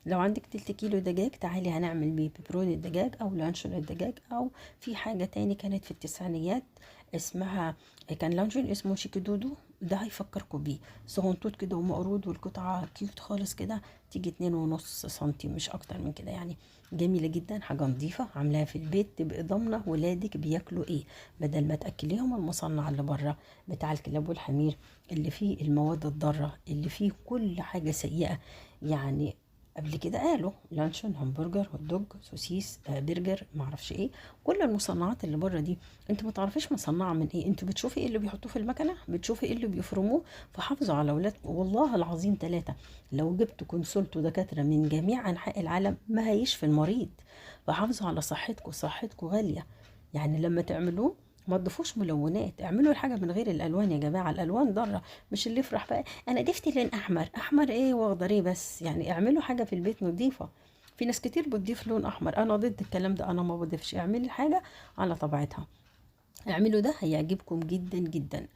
لو عندك تلت كيلو دجاج تعالي هنعمل بيه بيبروني الدجاج او لانشون الدجاج، او في حاجة تاني كانت في التسعينيات اسمها، كان لانشون اسمه شيكي دودو، ده هيفكركم بيه، صغنطوط كده ومقرود والقطعة cute خالص كده، تيجي 2.5 سنتي مش اكتر من كده يعني. جميلة جدا، حاجة نظيفة عاملاها في البيت، تبقي ضامنة ولادك بياكلوا ايه، بدل ما تأكليهم المصنع اللي بره بتاع الكلاب والحمير اللي فيه المواد الضارة اللي فيه كل حاجة سيئة. يعني قبل كده قالوا لانشون، همبرجر، hot dog، سوسيس، برجر، معرفش ايه، كل المصنعات اللي بره دي انت ما تعرفيش مصنعه من ايه، انت بتشوفي ايه اللي بيحطوه في المكنه، بتشوفي ايه اللي بيفرموه. فحافظوا على اولادكم والله العظيم 3، لو جبتوا consult دكاترة من جميع انحاء العالم ما هيشفي المريض. فحافظوا على صحتكم، صحتكم غالية. يعني لما تعملوه ما تضيفوش ملونات، اعملوا الحاجة من غير الالوان يا جماعة، الالوان ضارة. مش اللي يفرح بقى انا ضفت لون احمر، احمر ايه واخضر ايه بس، يعني اعملوا حاجة في البيت نظيفة. في ناس كتير بتضيف لون احمر، انا ضد الكلام ده، انا ما بضيفش. اعملي الحاجة على طبيعتها، اعملوا ده هيعجبكم جدا جدا.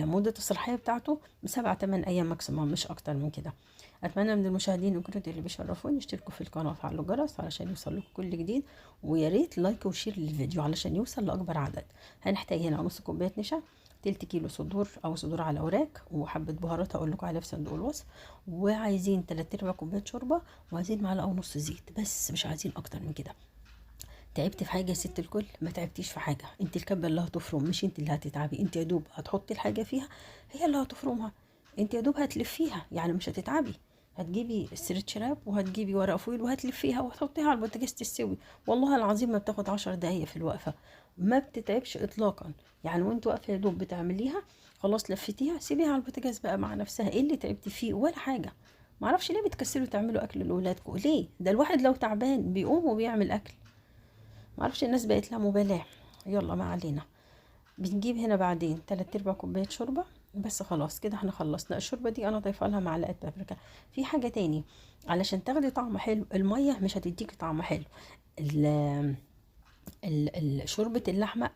مدة الصلاحية بتاعته 7-8 ايام maximum، مش اكتر من كده. اتمنى من المشاهدين والجدد اللي بيشرفوني يشتركوا في القناة وفعلوا الجرس علشان يوصل لكم كل جديد، ويا ريت like و share للفيديو علشان يوصل لاكبر عدد. هنحتاج هنا نص كوباية نشا، تلت كيلو صدور او صدور على اوراق، وحبه بهارات هقول لكم عليها في صندوق الوصف، وعايزين 3/4 كوباية شوربة، وعايزين معلقه ونص زيت بس، مش عايزين اكتر من كده. تعبت في حاجة يا ست الكل؟ ما تعبتيش في حاجة، انت الكبه اللي هتفرم مش انت اللي هتتعبي، انت يا دوب هتحطي الحاجة فيها هي اللي هتفرمها، انت يا دوب هتلفيها، يعني مش هتتعبي. هتجيبي stretch wrap وهتجيبي ورق foil وهتلفيها وهتحطيها على البوتاجاز تستوي، والله العظيم ما بتاخد 10 دقايق في الوقفة، ما بتتعبش اطلاقا. يعني وانت واقفة يا دوب بتعمليها، خلاص لفتيها سيبيها على البوتاجاز بقى مع نفسها، ايه اللي تعبتي فيه ولا حاجة. معرفش ليه بتكسلوا تعملوا اكل لاولادكم، ليه؟ ده الواحد لو تعبان بيقوم وبيعمل اكل، معرفش الناس بقت لا مبالاة. يلا ما علينا. بنجيب هنا بعدين 3/4 كوباية شوربة بس، خلاص كده احنا خلصنا الشوربة دي. انا ضايفه لها معلقة بابريكا. في حاجة تاني علشان تاخدي طعم حلو، المية مش هتديكي طعم حلو، شوربة اللحمة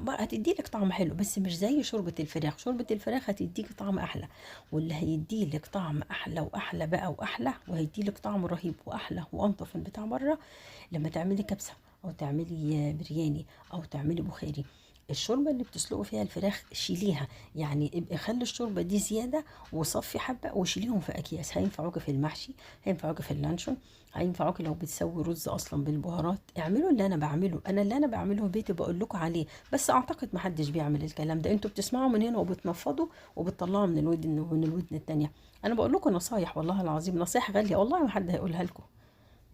هتدي لك طعم حلو بس مش زي شوربة الفراخ. شوربة الفراخ هتديك طعم أحلى، واللي هيدي لك طعم أحلى وأحلى بقى وأحلى، وهيدي لك طعم رهيب وأحلى وأنطف من بتاع بره، لما تعملي كبسة أو تعملي برياني أو تعملي بخاري، الشوربة اللي بتسلقوا فيها الفراخ شيليها، يعني ابقي خلي الشوربة دي زيادة وصفي حبة وشيليهم في أكياس، هينفعوك في المحشي، هينفعوك في اللانشون، هينفعوك لو بتسوي رز أصلا بالبهارات. اعملوا اللي أنا بعمله، أنا اللي أنا بعمله في بيتي بقول لكم عليه، بس أعتقد محدش بيعمل الكلام ده، انتوا بتسمعوا من هنا وبتنفضوا وبتطلعوا من الودن ومن الودن التانية. أنا بقول لكم نصايح والله العظيم، نصايح غالية والله ما حد هيقولها لكم.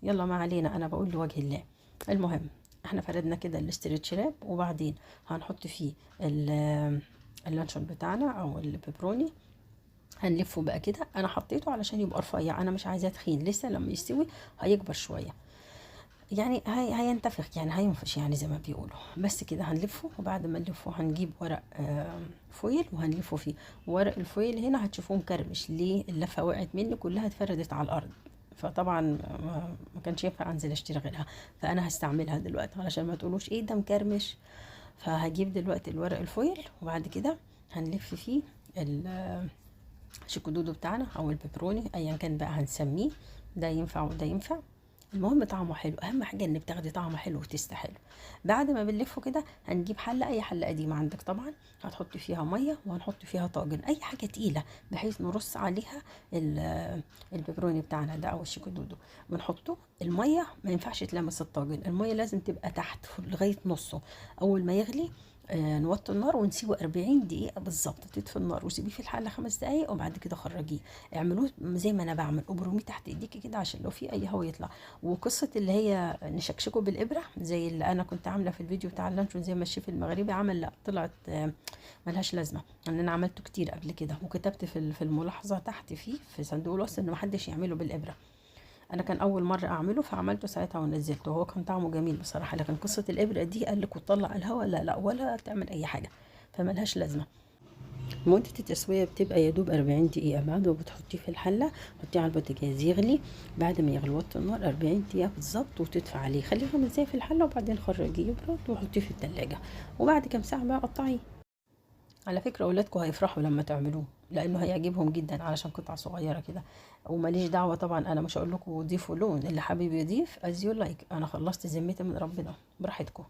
يلا ما علينا، أنا بقول لوجه الله. المهم احنا فردنا كده ال stretch wrap، وبعدين هنحط فيه اللانشون بتاعنا او البيبروني، هنلفه بقى كده. انا حطيته علشان يبقى رفيع، انا مش عايزاه تخين، لسه لما يستوي هيكبر شوية، يعني هينتفخ، يعني هينفش، يعني زي ما بيقولوا. بس كده هنلفه، وبعد ما نلفه هنجيب ورق foil وهنلفه فيه. ورق ال foil هنا هتشوفوه مكرمش، ليه؟ اللفة وقعت مني كلها اتفردت على الارض، فطبعا ما كانش ينفع انزل اشتري غيرها، فانا هستعملها دلوقتي علشان ما تقولوش ايه ده مكرمش. فهجيب دلوقتي الورق ال foil، وبعد كده هنلف فيه الشيكودودو بتاعنا او البيبروني ايا كان بقى هنسميه، ده ينفع وده ينفع، المهم طعمه حلو. اهم حاجة ان بتاخدي طعمه حلو و taste حلو. بعد ما بنلفه كده هنجيب حله، اي حله قديمة عندك طبعا، هتحطي فيها مية وهنحط فيها طاجن، اي حاجة تقيلة بحيث نرص عليها البيبروني بتاعنا ده او الشيكودودو. بنحطه المية ما ينفعش تلامس الطاجن، المية لازم تبقى تحت لغاية نصه. اول ما يغلي نوطي النار ونسيبه 40 دقيقة بالظبط، تطفي النار وسيبيه في الحلة 5 دقايق وبعد كده خرجيه. اعملوه زي ما انا بعمل، ابرميه تحت ايديكي كده عشان لو في اي هواء يطلع. وقصة اللي هي نشكشكه بالابرة زي اللي انا كنت عاملة في الفيديو بتاع اللانشون زي ما الشيف المغربي عمل، لا طلعت ملهاش لازمة، لان انا عملته كتير قبل كده وكتبت في الملاحظة تحت فيه في صندوق الوصف ان محدش يعمله بالابرة. انا كان اول مرة اعمله فعملته ساعتها ونزلته، وهو كان طعمه جميل بصراحة، لكن قصة الابره دي قال لك وتطلع الهواء، لا لا ولا تعمل اي حاجة، فملهاش لازمه. مده التسوية بتبقى يا دوب 40 دقيقة. بعد ما بتحطيه في الحلة حطيه على البوتاجاز يغلي، بعد ما يغلي وطي النار 40 دقيقة بالظبط وتدفي عليه، خليه 5 دقايق في الحلة وبعدين خرجيه يبرد وحطيه في التلاجة، وبعد كام ساعة بقى قطعية. على فكرة اولادكم هيفرحوا لما تعملوه، لانه هيعجبهم جدا علشان قطع صغيرة كده. وماليش دعوه طبعا، انا مش هقول لكم ضيفوا لون، اللي حابب يضيف as you like. انا خلصت ذمتي من ربنا، براحتكم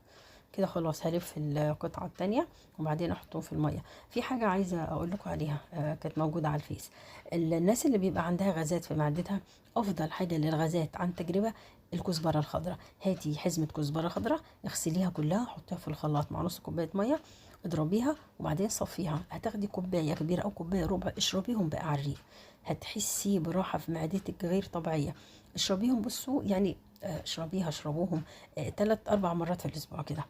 كده. خلاص هلف القطعة التانية وبعدين احطهم في المية. في حاجة عايزه اقول لكم عليها، كانت موجودة على الفيس. الناس اللي بيبقى عندها غازات في معدتها، افضل حاجة للغازات عن تجربه الكزبره الخضراء. هاتي حزمه كزبره خضراء، اغسليها كلها، حطيها في الخلاط مع نص كوباية مية، اضربيها وبعدين صفيها. هتاخدي كوباية كبيرة او كوباية ربع، اشربيهم بقى على الريق، هتحسي براحة في معدتك غير طبيعية. اشربيهم، بصوا يعني، اشربيها، اشربوهم 3-4 مرات في الاسبوع كده.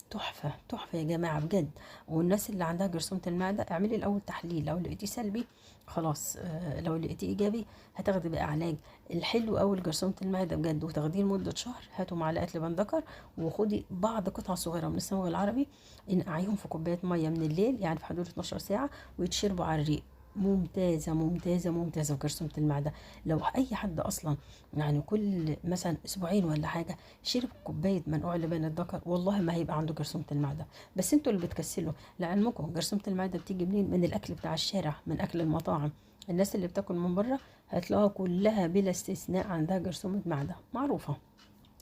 تحفة تحفة يا جماعة بجد. والناس اللي عندها جرثومة المعدة، اعملي الأول تحليل، لو لقيتيه سلبي خلاص، لو لقيتيه إيجابي هتاخدي بقى علاج. الحلو أول جرثومة المعدة بجد، وتاخديه لمدة شهر. هاتوا معلقة لبن ذكر وخدي بعض قطع صغيرة من الصمغ العربي، انقعيهم في كوباية مية من الليل، يعني في حدود 12 ساعة، ويتشربوا على الريق. ممتازة ممتازة ممتازة في جرثومة المعدة. لو أي حد أصلا يعني كل مثلا أسبوعين ولا حاجة شرب كوباية منقوع لبان الذكر، والله ما هيبقى عنده جرثومة المعدة. بس انتوا اللي بتكسلوا. لعلمكم جرثومة المعدة بتيجي منين؟ من الأكل بتاع الشارع، من أكل المطاعم. الناس اللي بتاكل من بره هتلاقوها كلها بلا استثناء عندها جرثومة معدة، معروفة،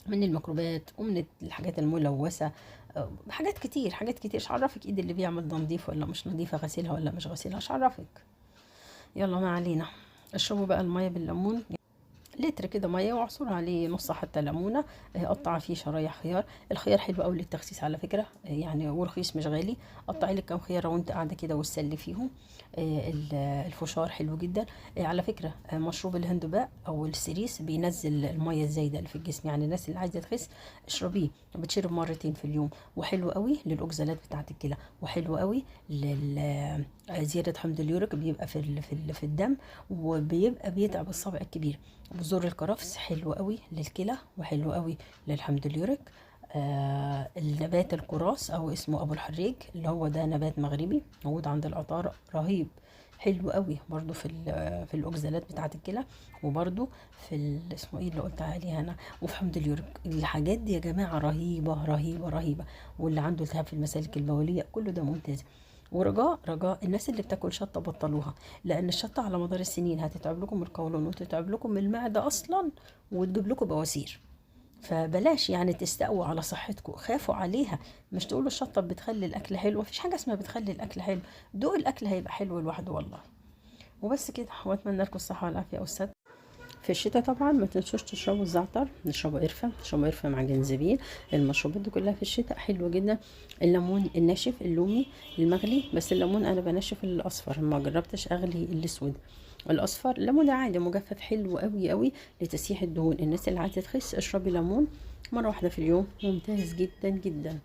من الميكروبات ومن الحاجات الملوثة، حاجات كتير حاجات كتير. مش عرفك ايد اللي بيعمل ده نظيف ولا مش نظيفة، غسيلها ولا مش غسيلها، مش عرفك. يلا ما علينا، اشربوا بقى المية بالليمون، لتر كده مية واعصر عليه نص حتى ليمونه، قطع فيه شرايح خيار. الخيار حلو قوي للتخسيس على فكرة، يعني ورخيص مش غالي. قطعي لك كام خياره وانت قاعدة كده وتسلي فيهم. الفشار حلو جدا. على فكرة، مشروب الهندباء او السيريس بينزل المية الزايدة اللي في الجسم، يعني الناس اللي عايزه تخس اشربيه، بتشرب مرتين في اليوم، وحلو قوي للاوكزالات بتاعه الكلى، وحلو قوي زيادة حمض اليوريك بيبقى في الدم، وبيبقى بيتعب الصابع الكبير. بذور الكرفس حلو قوي للكلى وحلو قوي للحمض اليوريك. النبات الكراس او اسمه ابو الحريج، اللي هو ده نبات مغربي موجود عند العطار، رهيب حلو قوي برضو في الاوكزالات بتاعه الكلى، وبرضو في اسمه ايه اللي قلت عليه انا، وفي حمض اليوريك. الحاجات دي يا جماعة رهيبة رهيبة رهيبة. واللي عنده التهاب في المسالك البوليه كله ده ممتاز. ورجاء رجاء الناس اللي بتاكل شطه بطلوها، لان الشطه على مدار السنين هتتعب لكم القولون وتتعب لكم المعدة اصلا وتجيب لكم بواسير. فبلاش يعني تستقوا على صحتكم، خافوا عليها. مش تقولوا الشطه بتخلي الاكل حلو، مفيش حاجة اسمها بتخلي الاكل حلو، دوق الاكل هيبقى حلو لوحده والله. وبس كده، واتمنى لكم الصحة والعافية. والستر في الشتاء طبعا ما تنسوش تشربوا الزعتر، نشربوا قرفه، تشربوا قرفه مع جنزبيل. المشروبات دي كلها في الشتاء حلوة جدا. الليمون الناشف، اللومي المغلي، بس الليمون انا بنشف الاصفر، ما جربتش اغلي الاسود. الاصفر الليمون عادي مجفف حلو قوي قوي لتسيح الدهون. الناس اللي عايزه تخس اشربي ليمون مرة واحدة في اليوم، ممتاز جدا جدا.